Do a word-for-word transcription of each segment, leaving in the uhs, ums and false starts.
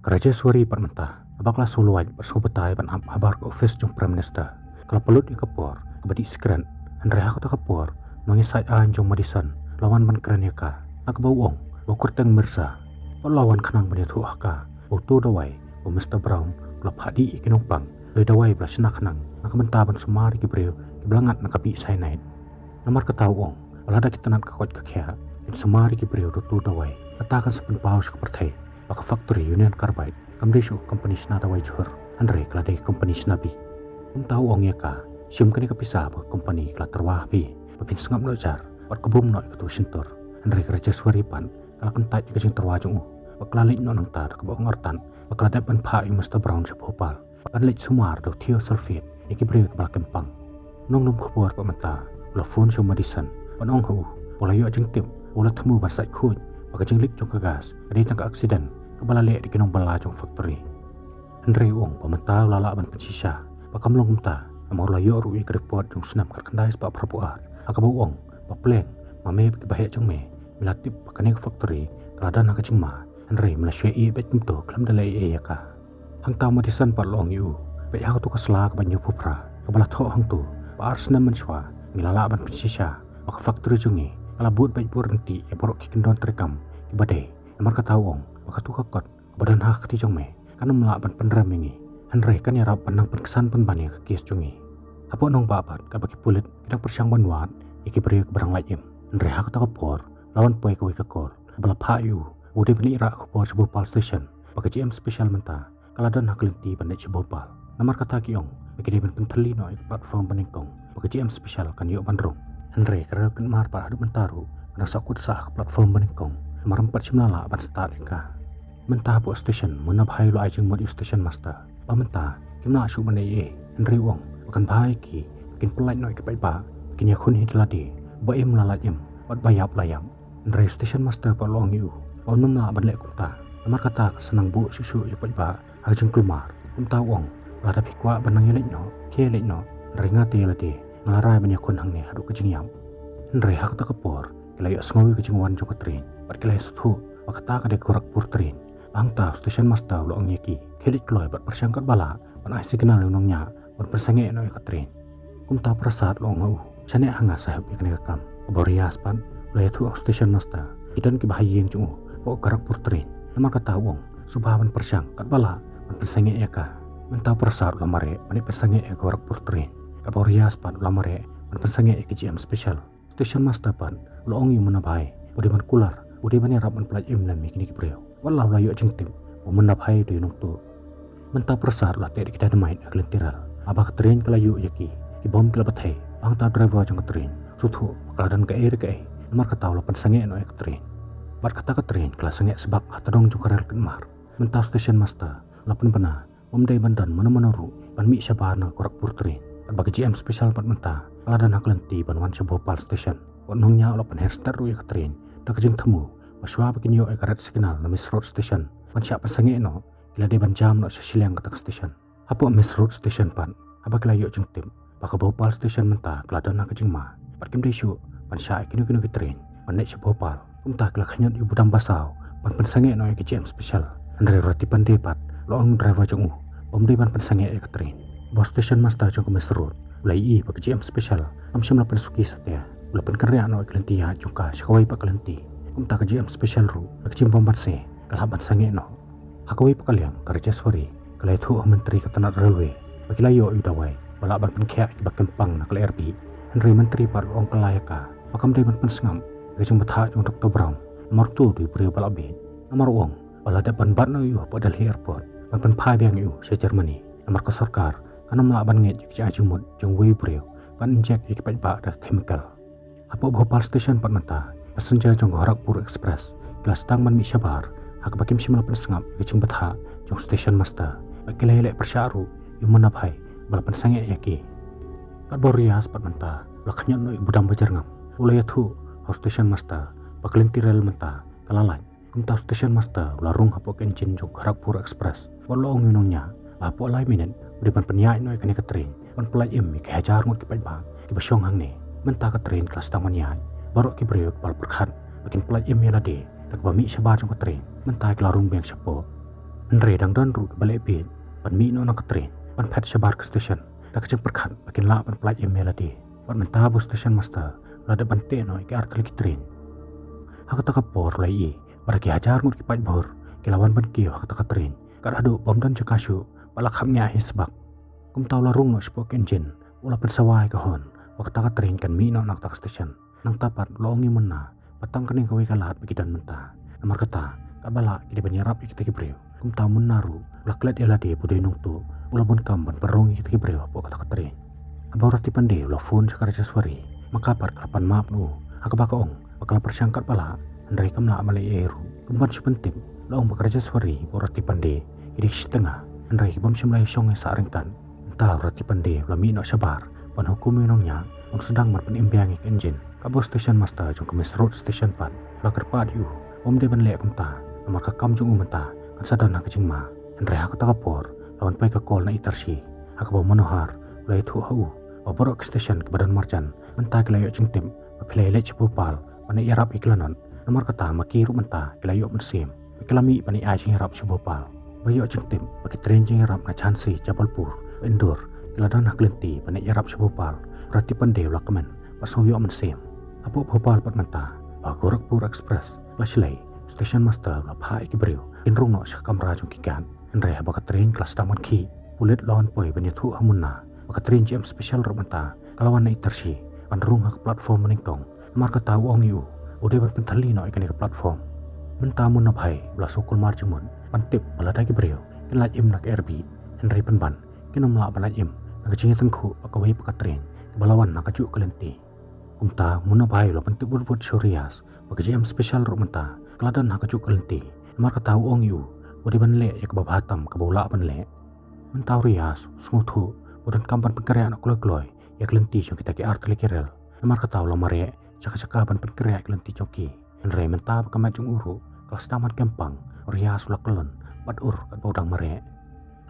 Ka Rajeshwari pat mynta, haba ka la shu luwai bad shu batai ban ap habar ka office jong Prime Minister, ka la pynlut ïa ka por kaba dih sikret. Hynrei ha kata ka por, nongïasaid aiñ jong Madison u la wan ban kren ïa ka, ha kaba u ong ba u kyrteng Mirza pat u la wan khnang ban ïathuh ha ka ba uto u dawai ba u Mister Brown u la phah dih ïa ki nongpang, u dawai ba la shna khnang na ka bynta ban sumar ïa ki briew kiba la ngat na ka bih cyanide. Namar kata u ong ba lada ki tnat ka koit ka khiah kin sumar ïa ki briew da uto u dawai, kata kan sa pynpaw sha ka pyrthei ba ka factory Union Carbide kam dei shuh ka company shna dawai jhur, hynrei ka la dei ka company shna bih. Kumta u ong ïa ka, shim kane ka pisa ba ka company ka la tyrwa ha phi, ba phin sngap noh jar bad kbum noh ïa kato ka shyntur. Hynrei ka Rajeshwari pat ka la kyntait ïa ka jingtyrwa jong u bad ka la leit noh nangta da kaba ong artat ba ka la dep ban phah ïa u Mister Brown sha Bhopal ban leit sumar da u thiosulfate ïa ki briew kiba la kem pang. U nonglum khubor pat mynta u la phone sha u Madison ban ong ha u ba u la ïoh jingtip, u la thmu ban sait khuid ba ka jingleak jong ka gas ka dei tang ka accident kaba la leh da ki nongbylla jong factory. Hynrei u ong ba mynta u la lah ban pynshisha ba kam long kumta, namar u la ïoh ruh ïa ka report jong u snem khatkhyndai spah phra phew ar, ha kaba u ong ba pleng, ma me bad ki baheh jong me, me la tip ba kane ka factory ka la don ha ka jingma, hynrei me la shu ïeh beit kumto khlem da leh ei ei ïa ka. Hangta u Madison pat u la ong ïa u, peit ha kato ka sla kaba hynñiew phew phra kaba la thoh hangto, ba ar snem mynshuwa ngi la lah ban pynshisha ba ka factory jong ngi ka la bud beit bud ryntih ïa baroh ki kyndon treikam kiba dei. Namar kata u ong ba kato ka kot kaba don ha ka kti jong me kan ym lah ban pynrem ïa ngi, hynrei kan ïarap ban nang pynksan pynban ïa ka case jong ngi. Hapoh nongbah pat, katba ki pulit ki dang pyrshang ban wad ïa ki briew kiba dang lait im, hynrei ha kata ka por la wan poi kawei ka call ba la phah ïa u, u dei ban leit rah khubor sha Bhopal Station ba ka J M Special mynta ka la don ha ka lynti ban leit sha Bhopal. Namar kata ki ong ba ki dei ban pynthylli noh ïa ka platform banyngkong ba ka J M Special kan ïoh ban rung. Hynrei ka rel kynmar pat haduh mynta ruh ka dang sahkut sah ha ka platform banyngkong, namar ym pat shym la lah ban start ïa ka. Mynta hapoh station, u Munna Bhai u la ai jingmut ïa u station master ba mynta kim lah shuh ban leh ei ei, hynrei u ong ba kan bha ïa ki ba kin pyllait noh ïa ki paidbah, ba kin ïakhun hi da lade, ba im la lait im bad ba ïap la ïap. Hynrei u station master pat u la ong ïa u ba un ym lah ban leh kumta, namar kata kan sa nang buh shuh shuh ïa ki paidbah ha ka jingkulmar. Kumta u ong ba lada phi kwah ban nang ïaleit noh, khie leit noh, hynrei nga te ïa lade nga la rai ban ïakhun hangne haduh ka jingïap. Hynrei ha kata ka por ki la ïohsngew ïa ka jingwan jong ka train bad ki la ïa sngewthuh ba kata ka dei ka Gorakhpur train. Hangta u station master u la ong ïa ki, khie leit kloi bad pyrshang katba lah ban ai signal ïa u nongñiah ban pynsangeh noh ïa ka train. Kumta u Prasad u la ong ha u, shaniah ha nga saheb ïa kane ka kam. Katba u Riaz pat u la ïathuh ha u station master, ki don kiba ha ïing jong u hapoh ka Gorakhpur train. Namar kata u ong, sngewbha ban pyrshang katba lah ban pynsangeh ïa ka. Mynta u Prasad u la mareh ban leit pynsangeh ïa ka Gorakhpur train, katba u Riaz pat u la mareh ban pynsangeh ïa ka J M Special. Station master pat u la ong ïa u Munna Bhai ba u dei ban kular, u dei ban ïarap ban pyllait im lem ïa kine ki briew. Wat la u la ïoh jingtip ba u Munna Bhai u dei u nongtuh. Mynta u Prasad u la teh da ki dynamite ha ka lynti rel. Haba ka train ka la ïuh ïa ki, ki bom ki la bthei, hangta u driver jong ka train u sngewthuh ba ka la don kaei re kaei, namar kata u la pynsangeh noh ïa ka train. Bad kata ka train ka la sangeh sbak ha tdong jong ka rel kynmar. Mynta u station master u la pynbna ba ym dei ban don mano mano ruh ban mih shabar na ka Gorakhpur train. Katba ka J M Special pat mynta ka la don ha ka lynti ban wan sha Bhopal station, bad u nongñiah u la pynher stet ruh ïa ka train da ka jingthmu ba shuwa ba kin ïoh ïa ka red signal na Mess Road station ban shah pynsangeh noh, ki la dei ban jam noh sha shiliang kata ka station. Hapoh Mess Road station pat, haba ki la ïoh jingtip ba ka Bhopal station mynta ka la don ha ka jingma bad kim dei shuh ban shah ïa kino kino ki train ban leit sha Bhopal, kumta ki la khñiot ïa u budam basaw ban pynsangeh noh ïa ka J M Special. Hynrei u Ratipande pat u la ong ïa u driver jong u ba ym dei ban pynsangeh ïa ka train. Bad u station master jong ka Mess Road u la ïohi ba ka J M Special kam shym la pynsuki satia, u la pynkynriah noh ïa ka lynti ïaid jong ka sha kawei pat ka lynti. Kumta ka J M Special ruh da ka jingbymbanse ka la hap ban sangeh noh. Ha kawei pat ka liang, ka Rajeshwari ka la ïathuh ha u Myntri ka tnat Railway ba ki la ïoh ïa u dawai ba lah ban pynkhiah ïa kiba kem pang na ka lyer bih. Hynrei u Myntri pat u la ong kylla ïa ka ba kam dei ban pynsngap ïa ka jingbthah jong u Doctor Brown, namar uto u dei u briew ba la bieit. Namar u ong ba la dep ban bat noh ïa u hapoh Delhi Airport ban pynphai biang ïa u sha Germany, namar ka sorkar kan ym lah ban ngeit ïa ka jingai jingmut jong uwei u briew ban inject ïa ki paidbah da ka chemical. Hapoh Bhopal station pat mynta, passenger jong ka Gorakhpur Express ki la sdang ban mih shabar ha kaba kim shym la pynsngap ïa ka jingbthah jong u station master, bad ki la ïaleh pyrshah ruh ïa u Munna Bhai ba la pynsangeh ïa ki. Katba u Riaz pat mynta u la khñiot noh ïa u budam bajyrngam, u la ïathuh ha u station master ba ka lynti rel mynta ka la lait. Kumta u station master u la rung hapoh ka engine jong ka Gorakhpur Express bad u la ong ïa u nongñiah ba hapoh lai minit u dei ban pynïaid noh ïa kane ka train ban pyllait im ïa ki hajar ngut ki paidbah kiba shong hangne. Mynta ka train ka la sdang ban ïaid, baroh ki briew kiba la pyrkhat ba kin pyllait im ïa lade da kaba mih shabar jong ka train mynta ki la rung biang shapoh. Hynrei dang don ruh kiba leh bieit ban mih noh na ka train ban phet shabar ka station da ka jingpyrkhat ba kin lah ban pyllait im ïa lade. Bad mynta ba u station master u la dep ban teh noh ïa ki artylli ki train. Ha kata ka por u la ïohi ba da ki hajar ngut ki paidbah ki la wan ban kiew ha kata ka train, kat haduh bym don jaka shuh bad la khapngiah hi sbak. Kumta u la rung noh shapoh ka engine, u la pynsawa ïa ka horn ba kata ka train kan mih noh na kata ka station. Nangta pat u la ong ïa u Munna ba tang kane kawei ka lad ba ki don mynta. Namar kata, katba lah ki dei ban ïarap ïa kita ki briew. Kumta u Munna ruh u la klet ïa lade ba u dei u nongtuh, u la bun kam ban pynrung ïa kita ki briew hapoh kata ka train. Haba u Rati Pandey u la phone sha ka Rajeshwari, ma ka pat ka la pan map na u, ha kaba ka ong ba ka la pyrshang katba lah, hynrei kam lah ban leh ei ei ruh. Pynban shu pyntip, u la ong ba ka Rajeshwari bad u Rati Pandey ki dei ki shi tnga, hynrei ki bym shym la ïashong ïasah ryngkat. Mynta u Rati Pandey u la mih noh shabar ban hukum ïa u nongñiah ban sdang ban pynim biang ïa ka engine. Katba u station master jong ka Mess Road station pat u la kyrpad ïa u ba um dei ban leh kumta, namar ka kam jong u mynta kan sa don ha ka jingma. Hynrei ha kata ka por la wan poi ka call na Itarshi, ha kaba u Manohar u la ïathuh ha u ba baroh ki station kiba don marjan mynta ki la ïoh jingtip ba phi la ïaleit sha Bhopal ban ïarap ïa ki lanot. Namar kata ma ki ruh mynta ki la ïoh mynsiem ba ki la mih ban ïa ai jingïarap sha Bhopal. Ba ïoh jingtip ba ki train jingïarap na Jhansi, Jabalpur bad Indore ki la don ha ka lynti ban ïarap sha Bhopal, u Rati Pandey u la kmen bad sngew ïoh mynsiem. Hapoh Bhopal pat mynta ba ka Gorakhpur Express ka la shlei, u station master u la phah ïa ki briew ba kin rung noh sha ka kamra jong ki guard. Hynrei haba ka train ka la sdang ban khih, u pulit u la wan poi ban ïathuh ha u Munna ba ka train J M Special ruh mynta ka la wan na Itarshi ban rung ha ka platform banyngkong. Namar kata u ong ïa u ba u dei ban pynthylli noh ïa kane ka platform. Mynta u Munna Bhai u la sngewkulmar jingmut ban tip ba lada ki briew kin lait im na ka airbeat, hynrei pynban kin ym lah ban lait im na ka jingïatyngkhuh bad kawei pat ka train kaba la wan na kajuh ka lynti. Kumta u Munna Bhai u la pyntip wut wut sha u Riaz ba ka J M Special ruh mynta ka la don ha kajuh ka lynti. Namar kata u ong ïa u ba u dei ban leh ïa kaba bha tam kaba u lah ban leh. Mynta u Riaz u sngewthuh ba u donkam ban pynkynriah noh kloi kloi ïa ka lynti jong kita ki artylli ki rel. Namar kata u la mareh jaka jaka ban pynkynriah ïa ka lynti jong ki. Hynrei mynta ba ka met jong u ruh ka la sdang ban kem pang, u Riaz u la kyllon bad ur katba u dang mareh.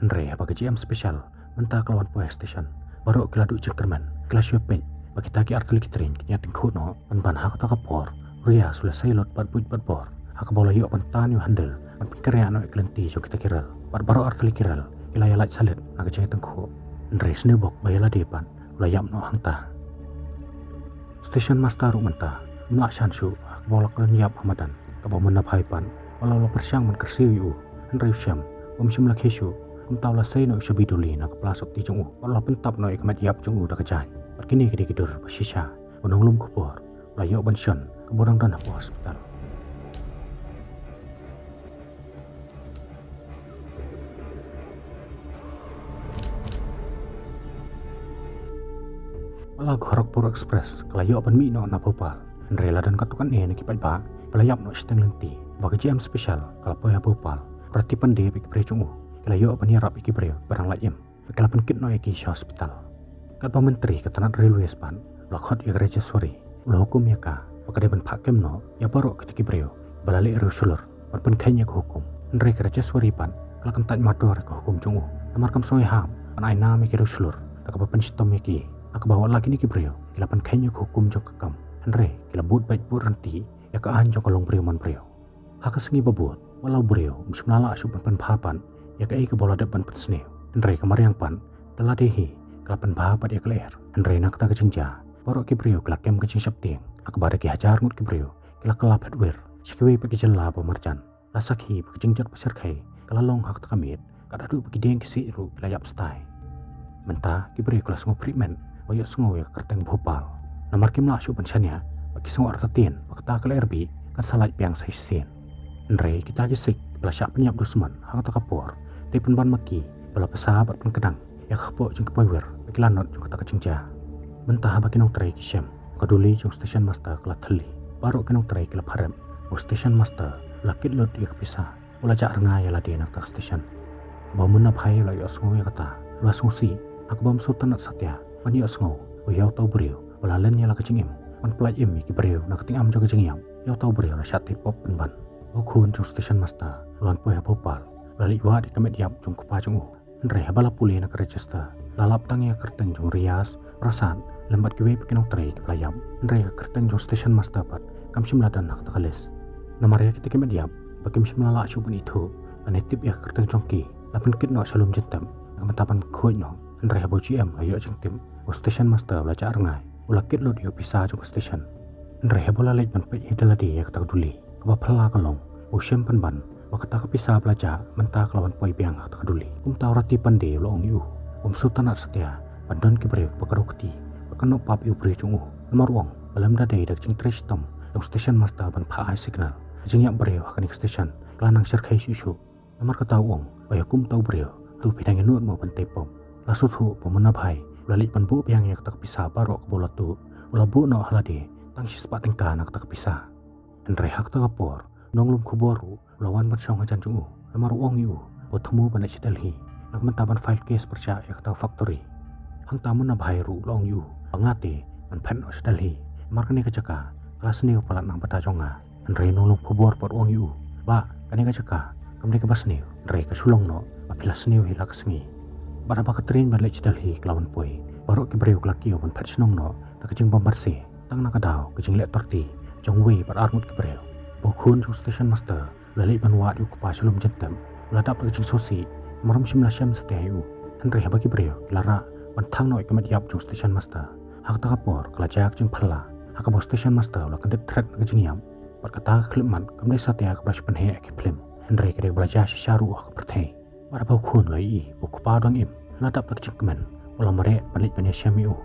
Hynrei haba ka J M Special mynta ka la wan poi ha station, baroh ki la duh jingkyrmen, ki la shu peit ba kita ki artylli ki train kin ïatyngkhuh noh. Pynban ha kata ka por u Riaz u la sei lut bad buit bad bor, ha kaba u la ïoh ban tan ïa u handle ban pynkynriah noh ïa ka lynti jong kita ki rel. Bad baroh artylli ki rel ki la ïalait salit na ka jingïatyngkhuh. Hynrei sniewbok ba ïa lade pat u la ïap noh hangta. Station master ruh mynta um lah shan shuh ha kaba u la kyllon ïap ha madan. Kaba u Munna Bhai pat wat la u la pyrshang ban kyrsiew ïa u, hynrei u shem bym shym la khie shuh. Kumta u la sei noh ïa u shabi duli na ka pla sopti jong u bad u la pyntap noh ïa ka met ïap jong u da ka jaiñ. Bad kine ki dei ki dur ba shisha ba u nonglum khubor u la ïoh ban shon kaba u dang don hapoh hospital. Wat la ka Gorakhpur Express ka la ïoh ban mih noh na Bhopal, hynrei la don katto katne na ki paidbah ba la ïap noh shiteng lynti. Ba ka J M Special ka la poi ha Bhopal, u Rati Pandey bad ki briew jong u ki la ïoh ban ïarap ïa ki briew ba dang lait im, ba ki la pynkit noh ïa ki sha hospital. Katba u Myntri ka tnat Railways pat u la khot ïa ka Rajeshwari, u la hukum ïa ka ba ka dei ban phah kem noh ïa baroh kita ki briew ba la leh riewshlur ban pynkheiñ ïa ka hukum. Hynrei ka Rajeshwari pat ka la kyntait mardor ïa ka hukum jong u, namar kam sngewhap ban ai nam ïa ki riewshlur da kaba pynshitom ïa ki. Ha kaba wat la kine ki briew ki la pynkheiñ ïa ka hukum jong ka kam, hynrei ki la bud beit bud rynti ïa ka aiñ jong ka longbriew manbriew. Ha ka sngi ba bud, wat la u briew um shym la lah shuh ban pynbha pat ïa kaei kaba u la dep ban pynsniew. Hynrei ka mariang pat da lade hi ka la pynbha pat ïa ka lyer. Hynrei na kata ka jingjia baroh ki briew ki la kem ka jingsheptieng, ha kaba da ki hajar ngut ki briew ki la kylla phet wir sha kiwei pat ki jylla ba marjan. La sakhi ba ka jingjot ba shyrkhei ka la long ha kata ka miet, kat haduh ba ki dieng ki siej ruh ki la ïap stai. Mynta ki briew ki la sngew phriang bha ba ïohsngew ïa ka kyrteng Bhopal, namar kim lah shuh ban shaniah ba ki sngew artatien ba kata ka lyer bih kan sa lait biang sa shisien. Hynrei kita ki Sikh ba la shah pynïap dusmon ha kata ka por, te pynban ma ki ba la bsa bad pynkdang ïa ka kpoh jong ki poiwir bad ki lanot jong kata ka jingjia. Mynta haba ki nongtrei ki shem ba ka duli jong station master ka la thylli, baroh ki nongtrei ki la pharep ba u station master u la kit lut ïa ka pisa, u la jah rnga ïa lade na kata ka station. Haba u Munna Bhai u la ïohsngew ïa kata, u la sngewsih, ha kaba um sngewtynnat satia ban ïohsngew ba ïa uta u briew ba la len ïa la ka jingim ban pyllait im ïa ki briew na ka tyngam jong ka jingïap, ïa uta u briew la shah tei pop pynban. U khun jong station master u la wan poi ha Bhopal, u la leit wad ïa ka met ïap jong u kpa jong u. Hynrei haba la pule na ka register, la lap tang ïa ka kyrteng jong u Riaz, Prasad lem bad kiwei pat ki nongtrei kiba la ïap. Hynrei ka kyrteng jong u station master pat kam shym la don ha kata ka list. Namar ïa kita ki met ïap ba kim shym la lah shuh ban ithuh, Lane tip ïa ka kyrteng jong ki, la pynkit noh sha lum jingtep na ka bynta ban khuid noh. Hynrei haba u G M u la ïoh jingtip, u station master u la jah rngai, u la kit lut ïa u pisa jong ka station. Hynrei haba u la leit ban peit hi da lade ïa kata ka duli, kaba phylla ka long, u shem pynban ba kata ka pisa ba la jah mynta ka la wan poi biang ha kata ka duli. Kumta u Rati Pandey u la ong ïa u, um sngewtynnat satia ban don ki briew ba kdew kti, ba kynnoh pap ïa u briew jong u. Namar u ong ba lymda dei da ka jingtrei shitom jong u station master ban phah ai signal, ka jingïap briew ha kane ka station ka la nang shyrkhei shuh shuh. Namar kata u ong ba ïa kumta u briew, hato phi dang ïanuid mo ban tei pop? La sngewthuh ba u Munna Bhai u la leit ban buh biang ïa kata ka pisa baroh kaba u la tuh, u la buh noh ha lade tang shispah tyngka na kata ka pisa. Hynrei ha kata ka por, u nonglum khubor ruh u la wan ban shong hajan jong u, namar u ong ïa u ba u thmu ban leit sha Delhi na ka bynta ban file case pyrshah ïa kata ka factory. Hangta u Munna Bhai ruh u la ong ïa u ba nga te ngan phet noh sha Delhi, namar kane ka jaka ka la sniew palat na ka bynta jong nga. Hynrei u nonglum khubor pat u ong ïa u, bah, kane ka jaka kam dei kaba sniew, hynrei ka shu long noh ba phi la sniew hi la ka sngi. Bad haba ka train ban leit sha Delhi ka la wan poi, baroh ki briew ki la kiew ban phet shnong noh da ka jingbymmarse, tang na ka daw ka jingleh torti jong uwei bad arngut ki briew. Haba u khun jong u station master u la leit ban wad ïa u kpa sha lum jingtep, u la dap da ka jingsngewsih, namar um shym la shem satia ïa u. Hynrei haba ki briew ki la rah ban thang noh ïa ka met ïap jong u station master, ha kata ka por ka la jia ka jingphylla, ha kaba u station master u la kyndit thret na ka jingïap. Bad kata ka khyllipmat kam dei satia kaba la shu pynheh ha ki phlim, hynrei ka dei kaba la jia shisha ruh ha ka pyrthei. Bad haba u khun u la ïohi ba u kpa u dang im, u la dap da ka jingkmen, u la mareh ban leit ban ïashem ïa u.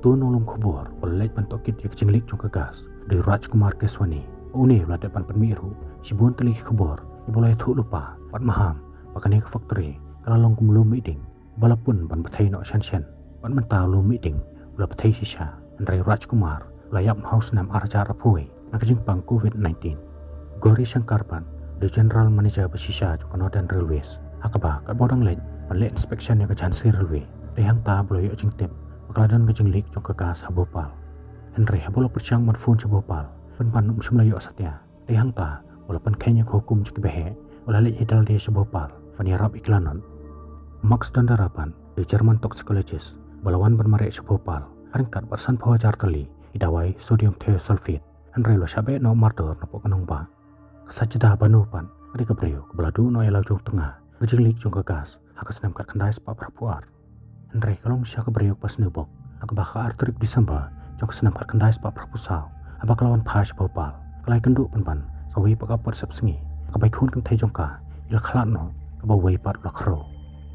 Uto u nonglum khubor ba la leit ban tohkit ïa ka jingleak jong ka gas u dei u Rajkumar Keswani. Une u la dep ban pynmih ruh shibun tylli ki khubor kiba u la ïathuh lypa bad maham ba kane ka factory ka la long kum u lum mihding ba la pun ban bthei noh shen shen. Bad mynta u lum mihding u la bthei shisha, hynrei u Rajkumar u la ïap noh ha u snem ar hajar arphew wei na ka jingpang covid nineteen. Gauri Shankar pat u dei u general manager ba shisha jong ka Northern Railways, ha kaba katba u dang leit ban leh inspection ïa ka Jhansi Railway, dei hangta ba u la ïoh jingtip ba ka la don ka jingleak jong ka gas ha Bhopal. Hynrei haba u la pyrshang ban phone sha Bhopal, pynban um shym la ïoh satia. Dei hangta ba u la pynkheiñ ïa ka hukum jong ki baheh, u la leit hi da lade sha Bhopal ban ïarap ïa ki lanot. U Max Dondara pat u dei u German toxicologist ba la wan ban mareh sha Bhopal ha ryngkat bad sanphew hajar tylli ki dawai sodium thiosulphate, hynrei u la shah beh noh mardor napoh ka nongbah. Ka Sajda Banu pat ka dei ka briew kaba la duh noh ïa la u jong u tnga ha ka jingleak jong ka gas ha ka snem khatkhyndai spah phraphew ar. Hynrei ka long shisha ka briew kaba sniew bok, ha kaba ha ka ar tarik December jong ka snem khatkhyndai spah phraphew saw, haba ka la wan phai sha Bhopal, ka la ïakynduh pynban sa kawei pat ka por sepsngi, ha kaba i khun kynthei jong ka i la khlad noh, kaba uwei pat u la khrew.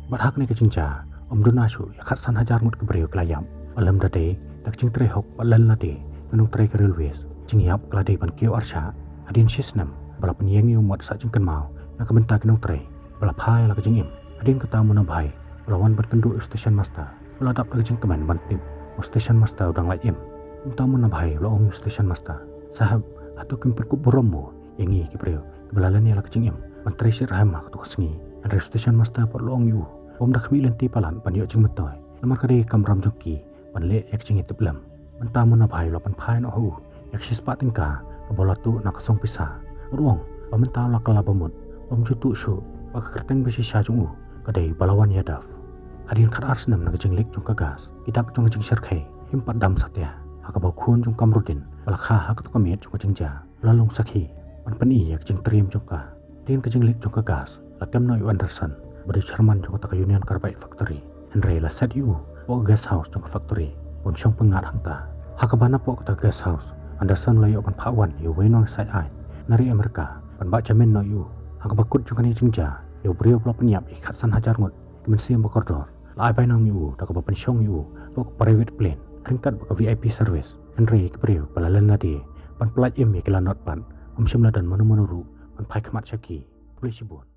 Bad ha kane ka jingjia, ym duna shuh ïa khatsan hajar ngut ki briew ki la ïap. Bad lymda dei da ka jingtrei hok bad leh lade ka nongtrei ka Railways, ka jingïap ka la dei ban kiew arshah hadien shi snem ba la pynïeng ïa u mot sah jingkynmaw na ka bynta ki nongtrei ba la phai la ka jingim. Hadien kata u Munna Bhai u la wan ban kynduh ïa u station master, u la dap da ka jingkmen ban tip ba u station master u dang la im. Kumta u Munna Bhai u la ong ïa u station master, saheb, hato kim pynkup burom mo ïa ngi ki briew kiba la len ïa la ka jingim ban trei shitrhem ha kato ka sngi? Hynrei u station master pat u la ong ïa u ba um da khmih lynti palat ban ïoh jingmyntoi, namar ka dei ka kamram jong ki ban leh ïa ka jingïatiplem. Mynta u Munna Bhai u la pynphai noh ha u ïa ka shispah tyngka kaba u la tuh na ka song pisa. Bad u ong ba mynta u la kylla bamut, um ju tuh shuh ba ka kyrteng ba shisha jong u ka dei Balawan Yadav. Hadien khatar snem na ka jingleak jong ka gas, ki dak jong ka jingshyrkhei kim pat dam satia, ha kaba u khun jong u Kamruddin ba la kha ha kato ka miet jong ka jingjia u la long sakhi ban pyni ïa ka jingtriem jong ka. Hadien ka jingleak jong ka gas, la kem noh ïa u Anderson ba dei u chairman jong kata ka Union Carbide factory. Hynrei la set ïa u hapoh ka guest house jong ka factory ba un shong pyngngad hangta. Ha kaba napoh kata ka guest house, u Anderson u la ïoh ban phah wan ïa uwei u nongshai aiñ na ri Amerika ban bah jamin noh ïa u. Ha kaba kut jong kane ka jingjia, ïa u briew ba la pynïap ïa ki khatsan hajar ngut ki mynsiem ba kordor, la ai bainong ïa u da kaba pynshong ïa u hapoh ka private plane ryngkat bad ka V I P service. Hynrei ïa ki briew ba la len lade ban pyllait im ïa ki lanot pat, um shym la don mano mano ruh ban phai khmat sha ki. Khublei shibun.